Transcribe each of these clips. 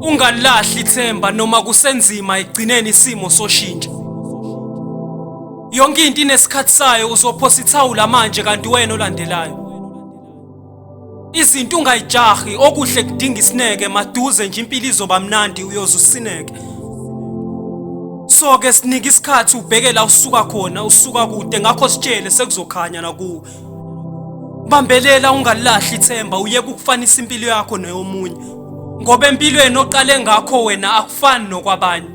Ungalilahli ithemba noma kusenzima ekugcineni isimo soshintsha. Yonke into inesikhathi sayo uzophosa ithawula manje kanti wena olandelayo. Izinto ungayijahi okuhle kudinga isineke maduze nje impilo izoba mnandi uyoze usineke. So ke sinike isikhathi ubheke la usuka khona usuka kude ngakho sitshele sekuzokhanya nakuwe. Bambelela ungalilahli ithemba uyeke ukufanisa impilo yakho neyomunye. Ngoba empilweni oqale ngakho wena akufani nokwabanye.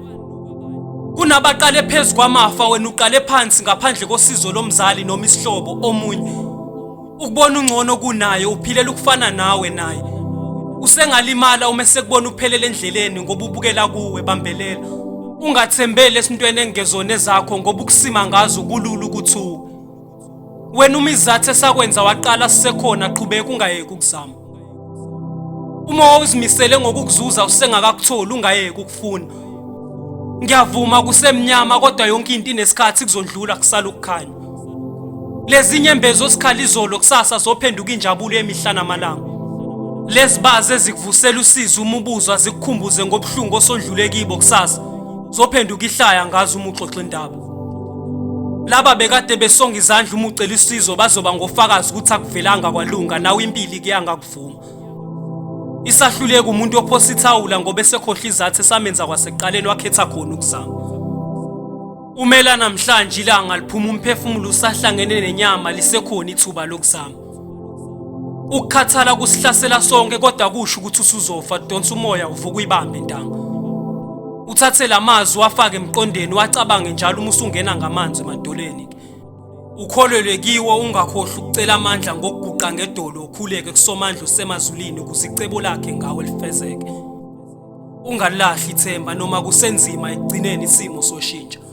Kunabaqale phezu kwamafa wena uqale phansi ngaphandle kosizo lomzali noma isihlobo omunye. Ukubona ungcono kunaye uphilela ukufana nawe naye. Usengalimala uma esekubona uphelele endleleni ngoba ubukela kuwe bambelela. Ungathembeli esintweni engezona ezakho ngoba ukusima ngazo kulula ukuthuka. Wena uma izathu esakwenza waqala sisekhona qhubeka ungayeki ukuzama. Uma wawuzimisele ngokukuzuza usengakakutholi ungayeki ukufuna. Ngiyavuma kusemnyama kodwa yonke into inesikhathi kuzondlula kusala ukukhanya. Lezi nyembezi osikhala izolo kusasa zophenduka injabulo yemihla namalanga. Lezi bazi ezikuvusela usizi uma ubuzwa zikukhumbuze ngobuhlungu osondlule kibo kusasa zophenduka ihlaya ngazo uma uxoxa indaba. Laba bekade besonga izandla uma ucela usizo bazoba ngofakazi ukuthi akuvelanga kwalunga nawe impilo ikuyanga kuvuma. Isahluleka umuntu ophosa ithawula ngoba esekhohlwa izathu esamenza kwasekuqaleni wakhetha khona ukuzama. Umela namhlanje ilanga liphuma umphefumulo usahlangene nenyama lisekhona ithuba lokuzama. Ukukhathala kusihlasela sonke kodwa kusho ukuthi usuzofa donsa umoya uvuka uyibambe ntanga. Uthathe lamazwi wafake emqondeni wacabange njalo uma usungena ngamanzi emadoleni. Ukholelwe kiwo ungakhohlwa ukucela amandla ngokuguqa ngedolo ukhuleke kusomandla osemazulwini ukuze icebo lakhe ngawe lifezeke. Ungalilahli ithemba noma kusenzima ekugcineni isimo soshintsha.